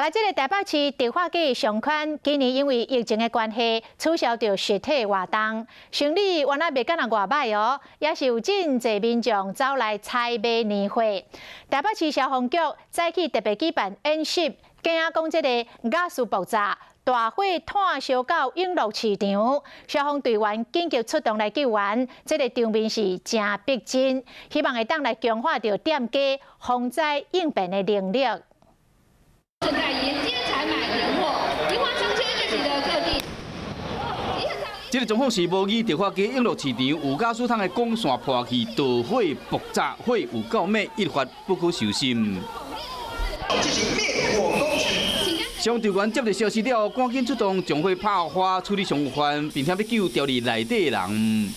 來，這個台北市迪化街商圈今年因為疫情的關係，取消著實體活動，生理原來袂敢若偌䆀哦，也是有真濟民眾走來採買年貨。台北市消防局早起特別舉辦演習，驚講這個瓦斯爆炸，大火湠燒到永樂市場，消防隊員緊急出動來救援，這個場面是誠逼真，希望會當來強化著店家防災應變的能力。正在沿街採買年貨，迪化商圈聚集的各地。這個狀況是模擬迪化街永樂市場有瓦斯桶的管線破去，導火爆炸，火有夠猛，一發不可收拾。進行滅火工程。消防隊員接到消息了後，趕緊出動，將火拍花處理傷患，並且欲救牢佇內底的人。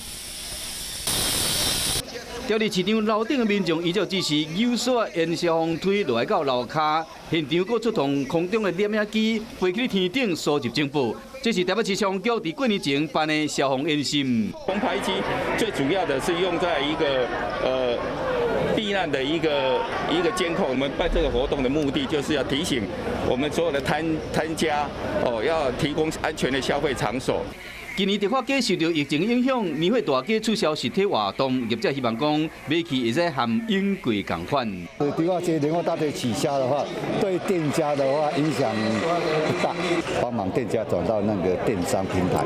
牢佇市場樓頂的民眾依照指示，扭索沿消防梯落來到樓跤，現場閣出動空中的攝影機飛去天頂搜集情報。這是台北市消防局佇過年前辦的消防演習。空拍機最主要的是用在一個避難的一個監控。我們辦這個活動的目的，就是要提醒我們所有的攤攤家哦，要提供安全的消費場所。今年迪化街受到疫情影響，年貨大街取消實體活動，業者希望講買氣會使和往季仝款。迪化街年貨大街取消的話，對店家的話影響不大，幫忙店家轉到那個電商平台。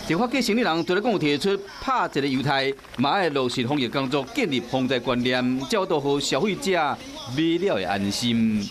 迪化街生理人除了講有提出拍一個猶太，嘛愛落實防疫工作，建立防災觀念，才有予消費者買了會安心。